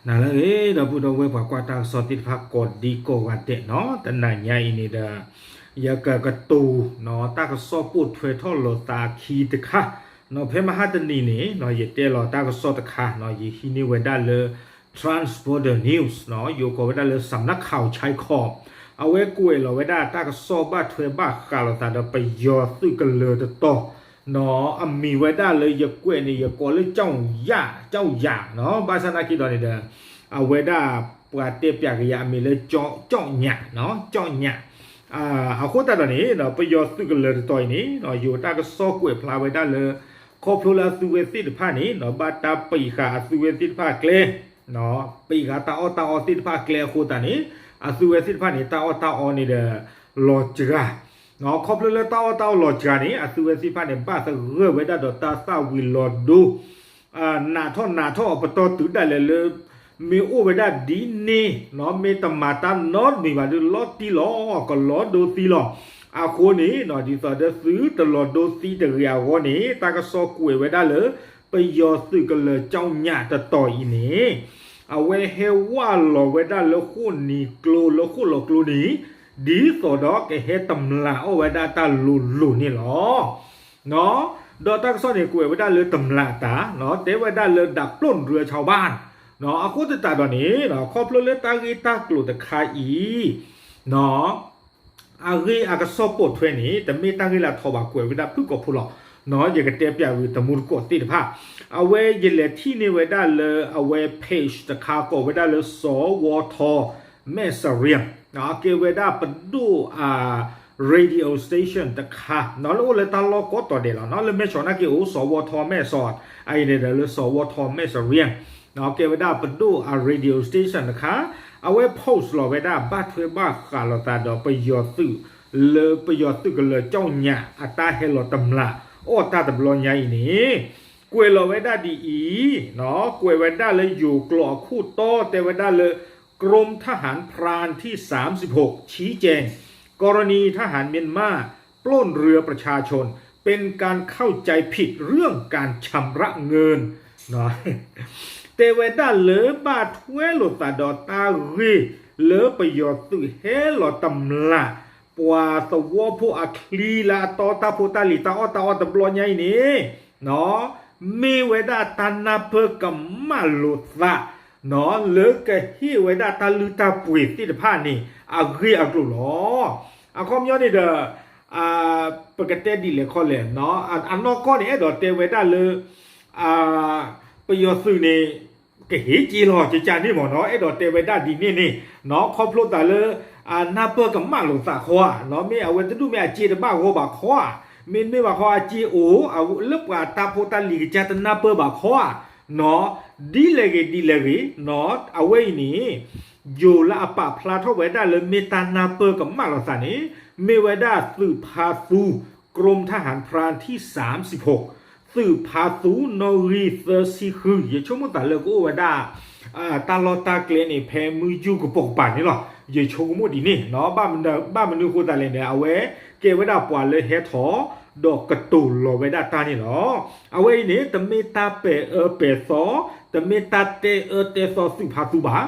နၤလၢအဂ့ၤ ဒီပုၢ်ဒီဝဲၢ်ပှၤကွၢ်တၢ်ကစီၣ်သ့ၣ်တဖၣ်ကိးဒံကိးဂၤဒဲးနီၤ, တနၤညါအံၤန့ၣ်ဒီး ယကကတိၤနီၤ တၢ်ကစီၣ်ပိာ်ထွဲထီၣ်လိာ်သးခံတခါနီၤ, ဖဲမဟါတနံၤန့ၣ်နီၤ ယတဲလီၤတၢ်ကစီၣ်တခါနီၤ, ယဟံးန့ၢ်ဝဲဒၣ်လၢ Transborder News နီၤ, ယိၤကိးဝဲဒၣ်လၢ စမ်နၢ်ခးခၠဲးခီး, အဝဲကွဲးလီၤဝဲဒၣ်တၢ်ကစီၣ်ဘၣ်ထွဲဘၣ်ဃးလိာ်သးဒီးပယီၤသုးကလၢၤတတီၤ နီၤ, အမံၤဝဲဒၣ်လၢယကွဲးန့ၣ် ယကိးလၢ ကၠီၣ်ယၣ် ကၠီၣ်ယၣ်နီၤ, ဘၣ်ဆၣ်နာ်က့ဒီးန့ၣ်ဒီး အဝဲဒၣ်ပှၤတဲပၠးကယၤအမံၤလၢ ကၠီၣ်ညၣ်နီၤ, ကၠီၣ်ညၣ်, အဃိသတးဒီးန့ၣ် ပယီၤသုးကလၢၤတတီၤအံၤန့ၣ် ယိၤတၢ်ကစီၣ်ကွဲးဖျါဝဲဒၣ်လၢ ခီဖျိလၢအသုဝဲသ့ၣ်တဖၣ်န့ၣ် ဘၣ်တၢ်ပံးဃာ်အသုဝဲသ့ၣ်တဖၣ်ကျဲ ပံးဃာ်တၢ်အီၣ်တၢ်အီသ့ၣ်တဖၣ်ကျဲအဃိသတးန့ၣ် အသုဝဲသ့ၣ်တဖၣ်န့ၣ် တၢ်အီၣ်တၢ်အီန့ၣ်ဒီး လီၤစှၤ, ခီဖျိလၢတၢ်အီၣ်တၢ်အီလီၤစှၤန့ၣ် အသုဝဲသ့ၣ်တဖၣ်န့ၣ် ဘၣ်သဂၢၢ်ဝဲဒၣ်ဒီးတၢ်သၣ်ဝံၤလီၤဒိ နးထီၣ်နးထီၣ်အပတီၢ်တုၤဒၣ်လဲာ်လၢ မ့ၢ်အိၣ်ဝဲဒၣ်ဒ်န့ၣ်နီၤ မ့ၢ်တမၤတၢ်နီတမံၤဘၣ်ဒီး လီၤတံၢ်လီၤ ကလီၤဒိသံလီၤ. အဃိန့ၣ်နီၤ ဒ်သိးဒီးသုတလီၤဒိသံတဂ့ၤအဂီၢ်န့ၣ် တၢ်ကစီၣ်ကွဲးဝဲဒၣ်လၢ ပယီၤသုးကလၢၤကၠီၣ်ညၣ်တတီၤအံၤန့ၣ် အဝဲဟဲဝးလီၤဝဲဒၣ်လၢဃိၣ်နံၤကျိ လၢဃိၣ်လီၤကျိန့ၣ် ဒ်သိးဒီးကဟဲတမျးအီၣ်ဝဲဒၣ်တၢ်လိၤလိၤန့ၣ်လီၤ. ဒီးတၢ်ကစီၣ်န့ၣ် ကွဲးဝဲဒၣ်လၢတမျးအတၢ်နီၤ တဲဝဲဒၣ်လၢ ဒၣ်ပျိၢ်နရၢဆါဘၣ် အဃိသတးဒီးန့ၣ် ခီဖျိလၢတၢ်ဂ့ၢ်တၢ်ကျိၤတခါအံၤ အဂ့ၢ်အကစီၣ်ပိာ်ထွဲန့ၣ် တမ့ၢ်တၢ်ဂ့ၢ်လၢအထီဘၣ် ကွဲးဝဲဒၣ်ဖုၣ်ကိာ်ဖိလီၤ. ယကတဲပၠးဝံၤတမူတကိးသ့ၣ်တဖၣ် အဝဲယလဲၤထံၣ်န့ၢ်ဝဲဒၣ်လၢအဝဲ page တခါကိးဝဲဒၣ်လၢ စီၤဝီထီ မဲၣ်စရံ ကဲဝဲဒၣ်ပဒိၣ်အ radio station တခါနီၤ လၢအိၣ်လၢတၢ်လီၢ်ကိးတီၤဒဲးလီၤနီၤ လၢမဲၢ်ဆီးနာ်က့အိၣ် စီၤဝီထီမဲၣ်ဆီး အအံၤန့ၣ်ဒီးလၢစီၤဝီထီမဲၣ်စရံ ကဲဝဲဒၣ်ပဒိၣ်အ radio station တခါ အဝဲ post လီၤဝဲဒၣ်ဘၣ်ထွဲဘၣ်ဃးလိာ်သးဒီးပယီၤသုး လၢပယီၤသုးကလၢၤကၠီၣ်ညၣ် အတၢ်ဟဲလီၤတမျးအီၣ်တၢ်တဘျီညါအံၤန့ၣ် ကွဲးလီၤဝဲဒၣ်ဒ်အံၤနီၤ ကွဲးဝဲဒၣ်လၢယိၤကျိာ်အခိၣ်တီတဲဝဲဒၣ်လၢ กรมทหารพรานที่สามสิบหก ชี้แจง กรณีทหารเมียนมาปล้นเรือประชาชน เป็นการเข้าใจผิดเรื่องการชำระเงิน တဲဝဲဒၣ်လၢဘၣ်ထွဲလိာ်သးဒီးတၢ်ဂ့ၢ်လၢပယီၤသုးဟဲလီၤတမျး ပှၤသဝီဖိအချံလၢအတီတၢ်ဖိတၢ်လံၤတၢ်အီၣ်တၢ်အီတဘျီညါအံၤန့ၣ် မ့ၢ်ဝဲဒၣ်တၢ်နၢ်ပၢၢ်ကမၣ်လိာ်သး လၢကဟ့ၣ်ဝဲဒၣ်တၢ်လုၢ်တၢ်ပှ့ၤသ့ၣ်တဖၣ်န့ၣ် အဂ့ၢ်အကျိၤလီၤ. အခီပညီန့ၣ်ဒီး ပကတဲဒ်လဲၣ်ခီလဲၣ် အနီၢ်ကီၢ်န့ၣ် အဲၣ်ဒိးတဲဝဲဒၣ်လၢ ပယီၤသုးန့ၣ် ကဟ့ၣ်စ့လီၤကကန့ၣ်မ့ၢ်နီၤ အဲၣ်ဒိးတဲဝဲဒၣ်ဒ်န့ၣ်န့ၣ် ခီဖျိသးလၢ နၢ်ပၢၢ်ကမၣ်လိာ်သးခီဧါ မ့ၢ်အဝဲတဒူၣ်မ့ၢ်အစ့တဘၣ်ဂီၢ်ဘၣ်ခီဧါ မ့တမ့ၢ်ဘၣ်ခီအစ့အိၣ် လၢပှၤတၢ်ဖိတၢ်လံၤကစၢ်တနၢ်ပၢၢ်ဘၣ်ခီဧါ ဒ်လဲၣ်ဂ့ၤဒ်လဲၣ်ဂ့ၤ အဝဲအံၤန့ၣ် ယိၤလၢအပာ်ဖျါထီၣ်ဝဲဒၣ်လၢမ့ၢ်တၢ်နၢ်ပၢၢ်ကမၣ်လိာ်သးန့ၣ် မ့ၢ်ဝဲဒၣ်သုးဖါသူ กรมทหารพรานที่สามสิบหก သုးဖါသူနီၣ်ဂံၢ်သၢဆံဃု ယဆိကမိၣ်သးလၢကအိၣ်ဝဲဒၣ် တၢ်လီၢ်တၢ်ကျဲန့ၣ် ဖဲမုၢ်ယူၢ်ကပိာ်ကပၤန့ၣ်လီၤ. ယဆိကမိၣ်ဒ်န့ၣ် ဘၣ်မနုၤအဃိသတးလဲၣ်န့ၣ် အဝဲကဲဝဲဒၣ်ပှၤလၢဟဲထီၣ် ဒီးကတိၤလီၤဝဲဒၣ်တၢ်န့ၣ်လီၤ. အဝဲအံၤန့ၣ် တမ့ၢ်တၢ်ပဲာ်အၢပဲာ်သီ တမ့ၢ်တၢ်တဲအၢတဲသီသုးဖါသူဘၣ်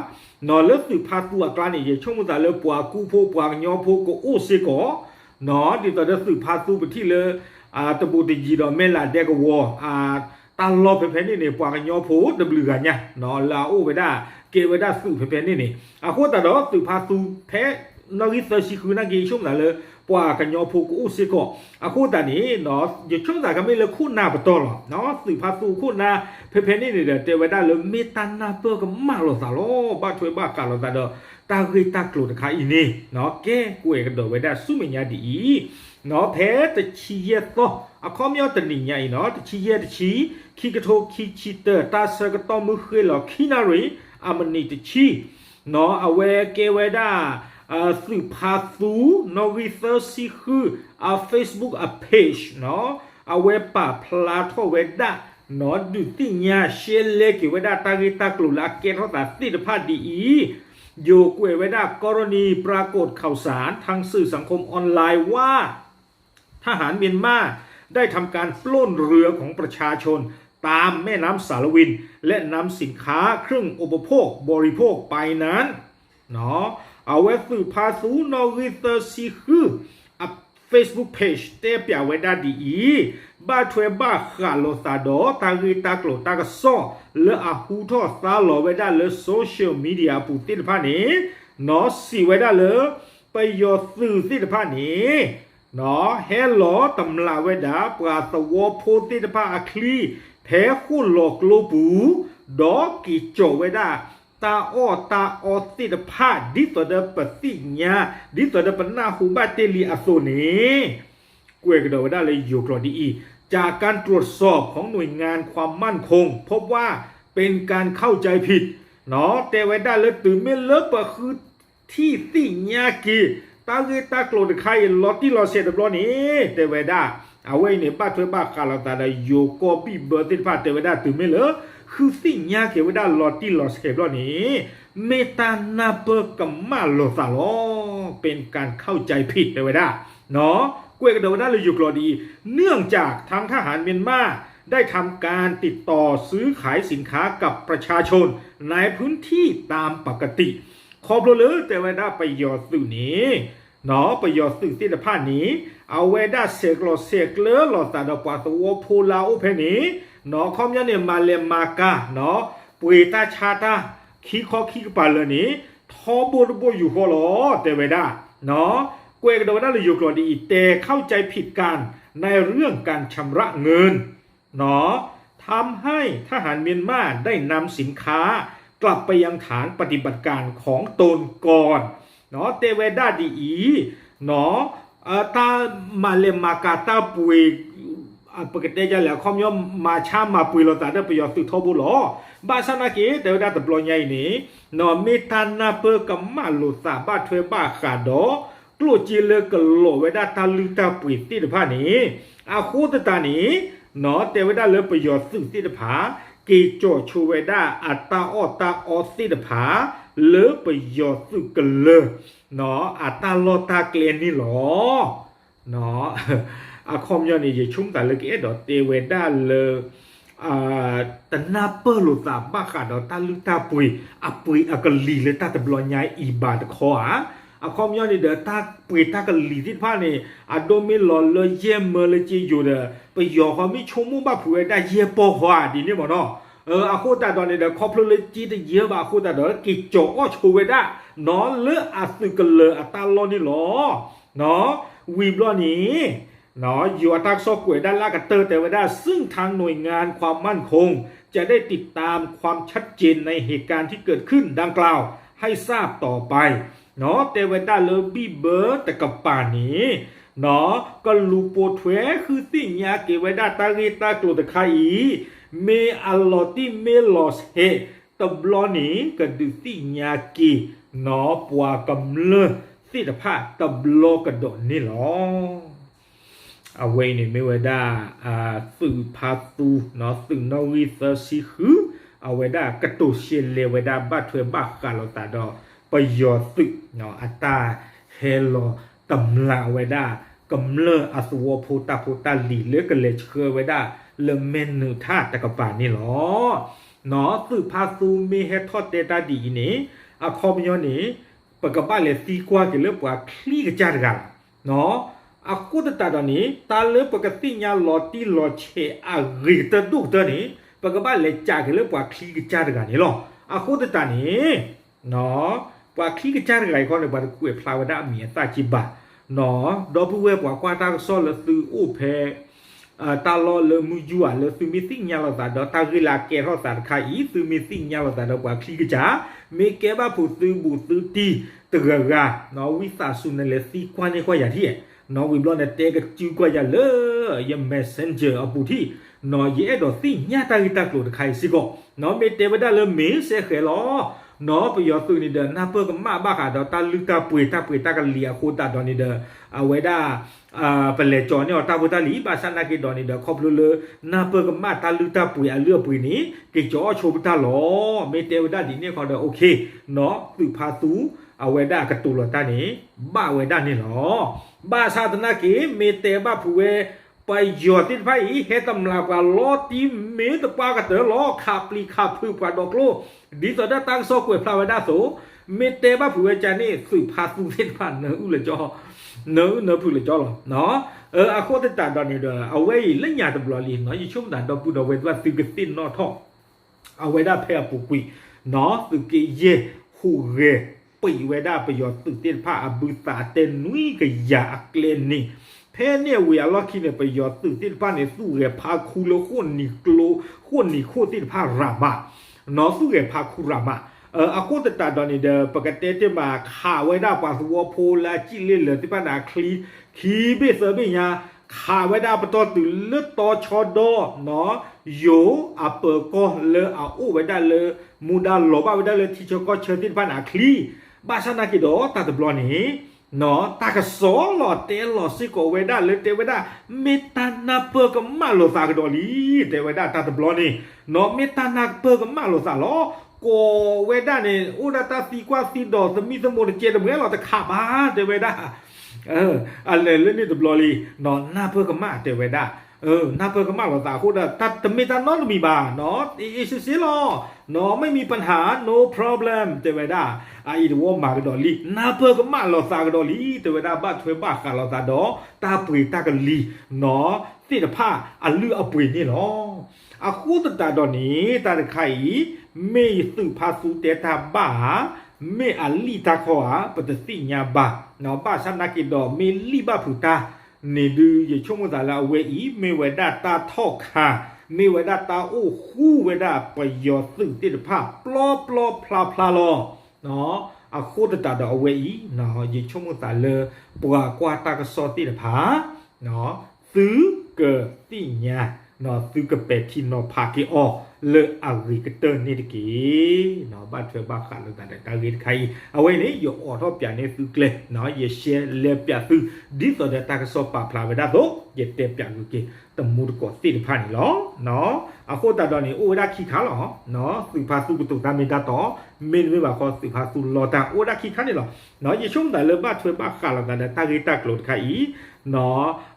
လၢသုးဖါသူအကျါန့ၣ် ယဆိကမိၣ်သးလၢပှၤကူဖိ ပှၤကညီဖိကအိၣ်စ့ၢ်ကီး ဒ်သိးဒီးသုးဖါသူပထံၣ်လၢ တဘူးတယံၤဒီးမဲၢ်လးဒဲကဝီၤ တၢ်လီၢ်ဖဲဖဲန့ၣ်န့ၣ် ပှၤကညီဖိတဘျုးဂၤညါ လၢအအိၣ်ဝဲဒၣ် ကဲဝဲဒၣ်သုးဖဲဖဲန့ၣ်န့ၣ် အဃိသတးဒီးသုးဖါသူဖဲ နီၣ်ဂံၢ်သၢဆံဃုနာ်က့ ယဆိကမိၣ်သးလၢ ပှၤကညီဖိကအိၣ်စ့ၢ်ကီး အဃိသတးန့ၣ် ယဆိကမိၣ်သးကမ့ၢ်လၢခိၣ်နၢ်ပတီၢ်လီၤ. သုးဖါသူခိၣ်နၢ် ဖဲဖဲန့ၣ်န့ၣ်ဒီး တဲဝဲဒၣ်လၢမ့ၢ်တၢ်နၢ်ပၢၢ်ကမၣ်လိာ်သးလီၤ. ဘၣ်ထွဲဘၣ်ဃးလိာ်သးဒီး တၢ်ဂ့ၢ်တၢ်ကျိၤတခါအံၤန့ၣ် ကဲကွဲးကဒီးဝဲဒၣ်ဆူမဲာ်ညါဒ်အံၤ ဖဲတဆံယဲၢ်သီ အခီပညီတနံၤညါအံၤနီၤ တဆံယဲၢ်တဆံ ခံကထိခံဆံတၢ တၢ်ဆၢကတီၢ်မုၢ်ဃ့ၢ်လီၤခံနၣ်ရံၣ် အမံးနံးတဆံ နီၤ အဝဲကဲဝဲဒၣ် သုးဖါသူ နီၣ်ဂံၢ်သၢဆံဃု အ Facebook အ page နီၤ အဝဲပာ်ဖျါထီၣ်ဝဲဒၣ် နီၤ ဒုးသ့ၣ်ညါရှဲလဲက့ၤဝဲဒၣ်တၢ်ဂ့ၢ်တၢ်ကျိၤလၢအကဲထီၣ်သးသ့ၣ်တဖၣ်ဒ်အံၤ ယိၤကွဲးဝဲဒၣ် กรณีปรากฏข่าวสารทางสื่อสังคมออนไลน์ว่า ทหารเมียนมาได้ทำการปล้นเรือของประชาชนเป็นการเข้าใจผิดเรื่องการชำระเงิน ตามแม่น้ำสาลวิน และนำสินค้าเครื่องอุปโภคบริโภคไปนั้น အဝဲသုးဖါသူနီၣ်ဂံၢ်သၢဆံဃု Facebook page တဲပၠးဝဲဒၣ်ဒ်အံၤ, ဘၣ်ထွဲဘၣ်ဃးလိာ်သးဒီးတၢ်ဂ့ၢ်တၢ်ကျိၤတၢ်ကစီၣ်လၢအဟူထီၣ်သါလီၤဝဲဒၣ်လၢ social media အပူၤသ့ၣ်တဖၣ်န့ၣ် နီၢ်စံးဝဲဒၣ်လၢ ပယီၤသုးသ့ၣ်တဖၣ်န့ၣ် နီၢ်ဟဲလီၤတမျးဝဲဒၣ် ပှၤသဝီဖိသ့ၣ်တဖၣ်အချံ ဖဲဃိၣ်လီၤကျိပူၤ, ဒီးက့ၤကၠီၣ်ဝဲဒၣ် တၢ်အီၣ်တၢ်အီသ့ၣ်တဖၣ် ဒ်သိးဒီးပသ့ၣ်ညါ ဒ်သိးဒီးပနၢ်ဟူဘၣ်တ့ၢ်လံအသိးန့ၣ် ကွဲးကဒီးဝဲဒၣ်လၢယိၤကျိာ်ဒ်အံၤ, จากการตรวจสอบของหน่วยงานความมั่นคง พบว่าเป็นการเข้าใจผิด နီၢ်တဲဝဲဒၣ်လၢတုၤမ့ၢ်လၢပဃုထံၣ်သ့ၣ်ညါက့ၤ တၢ်ဂ့ၢ်တၢ်ကျိၤတခါအံၤ လီၤတံၢ်လီၤဆဲးတဘျီန့ၣ် တဲဝဲဒၣ်, အဝဲအံၤန့ၣ် ဘၣ်ထွဲဘၣ်ဃးလိာ်သးဒီးယိၤကီၢ်ဘံၣ်ဘၢသ့ၣ်တဖၣ် တဲဝဲဒၣ်တုၤမ့ၢ်လၢ ဃုသ့ၣ်ညါက့ၤဝဲဒၣ်လီၤတံၢ်လီၤဆဲးတဘျီန့ၣ် မ့ၢ်တၢ်နၢ်ပၢၢ်ကမၣ်လိာ်သးလီၤ. เป็นการเข้าใจผิด တဲဝဲဒၣ် ကွဲးကဒီးဝဲဒၣ်လၢယိၤကျိာ်ဒ်အံၤ, เนื่องจากทางทหารเมียนมาได้ทำการติดต่อซื้อขายสินค้ากับประชาชนในพื้นที่ตามปกติ ခီဖျိလၢတဲဝဲဒၣ်ပယီၤသုးန့ၣ် နီၢ်ပယီၤသုးသ့ၣ်တဖၣ်န့ၣ် အဝဲဒၣ်ဆဲးကျိးဆဲးကျၢလိာ်သးဒီးပှၤသဝီဖိလၢအအိၣ်ဖဲန့ၣ် နီၢ်ခီပညီန့ၣ် မၤလဲၤမၤကၤ နီၢ်ပှ့ၤတၢ်ဆါတၢ် ခံခီခံကပၤလၢာ်န့ၣ် ထီဘိတဘိယူၢ်ဃီလီၤ တဲဝဲဒၣ် နီၢ် ကွဲးကဒီးဝဲဒၣ်လၢယိၤကျိာ်ဒ်အံၤ, แต่เข้าใจผิดกันในเรื่องการชำระเงิน နီၢ် ทำให้ทหารเมียนมาได้นำสินค้ากลับไปยังฐานปฏิบัติการของตนก่อน နီၢ် တဲဝဲဒၣ်ဒ်အံၤ, နီၢ် တၢ်မၤလဲၤမၤကၤတၢ်ပှ့ၤ ပကတဲဒ်လဲၣ် အခီပညီ မၤဆါမၤပှ့ၤလိာ်သးဒီးပယီၤသုးထီဘိလီၤ. ဘၣ်ဆၣ်နာ်က့ တဲဝဲဒၣ်တဘျီညါအံၤန့ၣ် နီၢ် မ့ၢ်တၢ်နၢ်ပၢၢ်ကမၣ်လိာ်သးဘၣ်ထွဲဘၣ်ဃးဒီး ကျိၣ်စ့လၢကလိာ်ဝဲဒၣ်တၢ်လုၢ်တၢ်ပှ့ၤသ့ၣ်တဖၣ်န့ၣ် အဃိသတးန့ၣ် နီၢ် တဲဝဲဒၣ်လၢပယီၤသုးသ့ၣ်တဖၣ် က့ၤကၠီၣ်ဆိဝဲဒၣ်အတၢ်အီၣ်တၢ်အီသ့ၣ်တဖၣ် လၢပယီၤသုးကလၢၤ နီၢ် အတၢ်လီၢ်တၢ်ကျဲန့ၣ်လီၤ. နီၢ် အခီပညီန့ၣ် ယဆိကမိၣ်သးလၢကအဲၣ်ဒိးတဲဝဲဒၣ်လၢ တနၢ်ပၢၢ်လိာ်သးဘၣ်ဃးဒီးတၢ်လုၢ်တၢ်ပှ့ၤ အပှ့ၤအကလံၤလၢတၢ်တဘျီညါအံၤဘၣ်တခီဧါ. အခီပညီန့ၣ်ဒီး တၢ်ပှ့ၤတၢ်ကလံၤသ့ၣ်တဖၣ်န့ၣ် အဒိမ့ၢ်လီၤလၢယဲၢ်မၢလၢက့ယိၤဒီး ပယီၤဃီမ့ၢ်ဆိကမိၣ်ဘၣ်ဖုးဝဲဒၣ်ယဲၢ်ပီၢ်ဃီဧါ ဒ်န့ၣ်မ့ၢ်နီၢ်. အဃိသတးဒီးန့ၣ်ဒီး ခီဖျိလၢက့တယၢဘၣ်အဃိသတးဒီး က့ၤကၠီၣ်အီၣ်ဆိဝဲဒၣ် နီၢ် လၢအသုးကလၢၤအတၢ်လီၢ်န့ၣ်လီၤ. နီၢ် ဝံၤဘျီန့ၣ် နီၢ် ယိၤအတၢ်ကစီၣ်ကွဲးဒၣ်လၢအကတၢၢ်တဲဝဲဒၣ် ซึ่งทางหน่วยงานความมั่นคงจะได้ติดตามความชัดเจนในเหตุการณ์ที่เกิดขึ้นดังกล่าวให้ทราบต่อไป နီၢ် တဲဝဲဒၣ်လၢဘံၣ်ဘၢတကပၤန့ၣ် နီၢ် ကလူၤပိာ်ထွဲဃုသ့ၣ်ညါက့ၤဝဲဒၣ်တၢ်ဂ့ၢ်တၢ်ကျိၤတခါအံၤ မ့ၢ်အလီၤတံၢ်မ့ၢ်လီၤဆဲးတဘျီန့ၣ် ကဒုးသ့ၣ်ညါက့ၤ နီၢ် ပှၤကမျၢၢ်သ့ၣ်တဖၣ်တဘျီကဒီးန့ၣ်လီၤ. အဝဲအံၤန့ၣ်မ့ၢ်ဝဲဒၣ် သုးဖါသူ နီၢ် သုးနီၣ်ဂံၢ်သၢဆံဃု အဝဲဒၣ်ကတိၤရှဲလဲၤဝဲဒၣ်ဘၣ်ထွဲဘၣ်ဃးလိာ်သးဒီး ပယီၤသုး နီၢ် အတၢ်ဟဲလီၤတမျးဝဲဒၣ် ကမျၢၢ်အသဝီဖိတၢ်ဖိတၢ်လံၤလၢကလဲၤဆှၢဝဲဒၣ်လၢမဲၢ်နုာ်ထၣ်တကပၤန့ၣ်လီၤ. နီၢ် သုးဖါသူမ့ၢ်ဟဲထီၣ်တဲတၢ်ဒ်အံၤန့ၣ် အခီပညီန့ၣ် ပကဘၣ်လဲၤသံကွၢ်က့ၤလၢပှၤချံကစၢ်တဂၤလီၤ. နီၢ် အဃိသတးဒီးန့ၣ် တၢ်လၢပကသ့ၣ်ညါလီၤတံၢ်လီၤဆဲးအဂ့ၤကတၢၢ်ဒိၣ်ကတၢၢ်န့ၣ် ပကဘၣ်လဲၤစးက့ၤလၢပှၤချံကစၢ်တဂၤန့ၣ်လီၤ. အဃိသတးန့ၣ် နီၢ် ပှၤချံကစၢ်တဂၤအံၤခီန့ၣ် ပှၤတကွဲးဖျါဝဲဒၣ်အမံၤအသၣ်က့ဘၣ်. နီၢ် ဒီပုၢ်ဝဲၢ်ပှၤကွၢ်တၢ်ကစီၣ်လၢသုအိၣ်ဖဲ တၢ်လီၢ်လၢမုၢ်ယူၢ်ဧါ လၢသုမ့ၢ်သ့ၣ်ညါလိာ်သးဒီးတၢ်ဂ့ၢ်လၢအကဲထီၣ်သးတခါအံၤ သုမ့ၢ်သ့ၣ်ညါလိာ်သးဒီးပှၤချံကစၢ် မ့ၢ်ကဲဘၣ်ဖုးသုဘူးသုတံၢ်တဂၤဂၤ နီၢ် ဝံသးစူၤနလဲၤသံကွၢ်န့ၢ်ကွၢ်ယၤထံၣ် နီၢ် ဝံၤဘျီနတဲကစုကွၢ်ယၤလၢ ယ messenger အပူၤထံၣ် နီၢ် ယအဲၣ်ဒိးသ့ၣ်ညါတၢ်ဂ့ၢ်တၢ်ကျိၤတခါအံၤစ့ၢ်ကီး နီၢ် မ့ၢ်တဲဝဲဒၣ်လၢမ့ၢ်စဲဃဲၤလီၤ နီၢ် ပယီၤသုးန့ၣ်ဒီး နၢ်ပၢၢ်ကမၣ်ဘၣ်ဃးဒီးတၢ်လုၢ်တၢ်ပှ့ၤ တၢ်ပှ့ၤတၢ်ကလံၤအဃိသတးဒီးန့ၣ်ဒီး အဝဲဒၣ် ပလဲၤကၠီၤန့ၢ်အီၤတၢ်ဖိတၢ်လံၤ ဘၣ်ဆၣ်နာ်က့ဒီးန့ၣ်ဒီး ခီဖျိလၢ နၢ်ပၢၢ်ကမၣ်တၢ်လုၢ်တၢ်ပှ့ၤအလုၢ်အပှ့ၤန့ၣ် က့ၤကၠီၤအီၣ်ဆိပတၢ်လီၤ. မ့ၢ်တဲဝဲဒၣ်ဒ်န့ၣ်ခီဒီး okay နီၢ် သုးဖါသူ အဝဲဒၣ်အကတိၤလီၤတၢ်န့ၣ် ဘၣ်ဝဲဒၣ်န့ၣ်လီၤ. ဘၣ်ဆၣ်သနာ်က့ မ့ၢ်တဲဘၣ်ဖုးဝဲ ပယီၤသ့ၣ်တဖၣ်အံၤ ဟဲတမျးပှၤလီၤတံၢ်မ့ၢ်တပှၢ်ကတၢၢ်လီၤ ခးပျံၤခးဖုးပှၤဒီးကျိ ဒ်သိးဒီးတၢ်ကစီၣ်ကွဲးဖျါဝဲဒၣ်အသိး မ့ၢ်တဲဘၣ်ဖုးဝဲကန့ၣ် သုးဖါသူသ့ၣ်တဖၣ် နၢအုၣ်လၢကၠီ နၢအုၣ်နၢဖုးလၢကၠီလီၤ. အဃိသတးဒီးန့ၣ်ဒီး အဝဲအံၤလၢညါတဘျီလံ ယဆိကမိၣ်သးဒီပုၢ်ဒီဝဲၢ်သ့ၣ်တဖၣ် သုကသ့ၣ်နီၣ်ထီၣ် အဝဲဒၣ်ဖဲအပူၤကွံာ် သုးက့ယဲၢ်ဟူးဂဲၤ ပံးဝဲဒၣ်ပယီၤသုးသ့ၣ်တဖၣ်အဘုသးတဲနွံကယၤအကျဲန့ၣ် ဖဲန့ၣ်အဝံၤအလီၢ်ခံန့ၣ် ပယီၤသုးသ့ၣ်တဖၣ်န့ၣ် သူၣ်ဂဲၤဖးခူလၢဃိၣ်နံၤကျိ ဃိၣ်နံၤခိၣ်သ့ၣ်တဖၣ်ရၤမး သူၣ်ဂဲၤဖးခူရၤမး အဃိသတးဒီးန့ၣ်ဒီး ပကတဲတ့ၢ်မး ခးဝဲဒၣ်ပှၤသဝီဖိလၢအစံၣ်လ့ၢ်လၢာ်သ့ၣ်တဖၣ်န့ၣ်အချံ ခံဘ့ၣ်သၢဘ့ၣ်ညါ ခးဝဲဒၣ်ပတီၢ်တုၤလၢတီဆှီဒီ ယိၤအပၢၤကီၢ်လၢအအိၣ်ဝဲဒၣ်လၢ မူဒါလီၤဘၣ်ဝဲဒၣ်လၢထံဆၢကီၢ်ဆၢသ့ၣ်တဖၣ်န့ၣ်အချံ ဘၣ်ဆၣ်နာ်က့ၤဒီးတၢ်တဘျီန့ၣ် တၢ်ကစီၣ်လီၤတဲလီၤစ့ၢ်ကီးဝဲဒၣ်လၢတဲဝဲဒၣ် မ့ၢ်တၢ်နၢ်ပၢၢ်ကမၣ်လိာ်သးကဒီးလံ တဲဝဲဒၣ်တၢ်တဘျီန့ၣ် မ့ၢ်တၢ်နၢ်ပၢၢ်ကမၣ်လိာ်သးလီၤ. ကိးဝဲဒၣ်န့ၣ် အိၣ်ဒၣ်တၢ်သံကွၢ်သံဒိး သမံသမိးတကဲတမှဲလီၤ တခးဘၣ် တဲဝဲဒၣ် အလဲၤလၢန့ၣ်တဘျီလံ နၢ်ပၢၢ်ကမၣ်တဲဝဲဒၣ် နၢ်ပၢၢ်ကမၣ်လိာ်သးအဃိဒီး တမ့ၢ်တၢ်နီတမံၤဘၣ် အ့ၣ်စ့စ့လီၤ မ့ၢ်မံပၣ်ဟး no problem တဲဝဲဒၣ် အအံၤတဝီမၤကဒီးလံ နၢ်ပၢၢ်ကမၣ်လိာ်သးကဒီးလံ တဲဝဲဒၣ် ဘၣ်ထွဲဘၣ်ဃးလိာ်သးဒီး တၢ်ပှ့ၤတၢ်ကလံၤ သ့ၣ်တဖၣ်အလုၢ်အပှ့ၤန့ၣ်လီၤ. အဃိသတးဒီးန့ၣ် တၢ်တခါအံၤ မ့ၢ်ယသုးဖါသူတဲတၢ်ဘၣ်ဧါ, မ့ၢ်အလံၣ်တၢ်ခီဧါ ပတသ့ၣ်ညါဘၣ်. ဘၣ်ဆၣ်နာ်က့ၤဒီး မ့ၢ်လံၣ်ဘၣ်ဖုးတၢ်န့ၣ်ဒုး ယဆိကမိၣ်သးလၢအဝဲအံၤ မ့ၢ်ဝဲဒၣ်တၢ်ထီၣ်ခါ, မ့ၢ်ဝဲဒၣ်တၢ်အိၣ်ဃူဝဲဒၣ်ပယီၤသုးသ့ၣ်တဖၣ် ပျီပျီဖျါဖျါလီၤ. အဃိသတးဒီးအဝဲအံၤ ယဆိကမိၣ်သးလၢ ပှၤကွၢ်တၢ်ကစီၣ်သ့ၣ်တဖၣ် သုကသ့ၣ်ညါ, သုကပဲာ်ထံနီၤဖးက့ၤအီၤ လၢအဂ့ၤကတၢၢ်န့ၣ်တက့ၢ်. ဘၣ်ထွဲဘၣ်ဃးလိာ်သးဒီးတၢ်ဂ့ၢ်တခါအံၤ အဝဲအံၤန့ၣ် ယအိးထီၣ်ပၠးန့ၢ်သုကျဲ, ယရှဲလဲပၠးသု ဒ်သိးဒီးတၢ်ကစီၣ်ပာ်ဖျါဝဲဒၣ်အသိး ယတဲပၠးဂုာ်က့ၤ တမူတကိးသ့ၣ်တဖၣ်န့ၣ်လီၤ. အဃိသတးဒီးန့ၣ် အိၣ်ဝဲဒၣ်ခံခါလီၤ. သုးဖါသူကတိၤတၢ်မ့ၢ်တၢ်တီ, မ့တမ့ၢ်ဘၣ်ဃီ သုးဖါသူလီတၢ် အိၣ်ဝဲဒၣ်ခံခါန့ၣ်လီၤ. ယဆိကမိၣ်သးလၢဘၣ်ထွဲဘၣ်ဃးလိာ်သးဒီးတၢ်ဂ့ၢ်တၢ်ကျိၤတခါ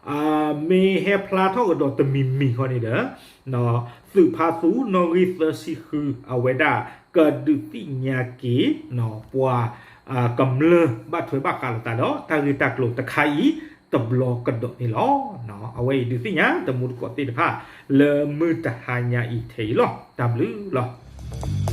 အံၤ မ့ၢ်ဟဲဖျါထီၣ်ကဒီးတမံၤမံၤဃီန့ၣ်ဒီး သုးဖါသူနီၣ်ဂံၢ်သၢဆံဃု အဝဲဒၣ်ကဒုးသ့ၣ်ညါက့ၤ ပှၤ ကမျၢၢ်ဘၣ်ထွဲဘၣ်ဃးလိာ်သးဒီးတၢ်ဂ့ၢ်တၢ်ကျိၤတခါအံၤ တဘျီကဒီးန့ၣ်လီၤ. အဝဲအံၤဒုးသ့ၣ်ညါတမူတကိးသ့ၣ်တဖၣ် လၢမုၢ်တဟါညါအံၤထဲအံၤလီၤ. တၢ်ဘျုးလီၤ.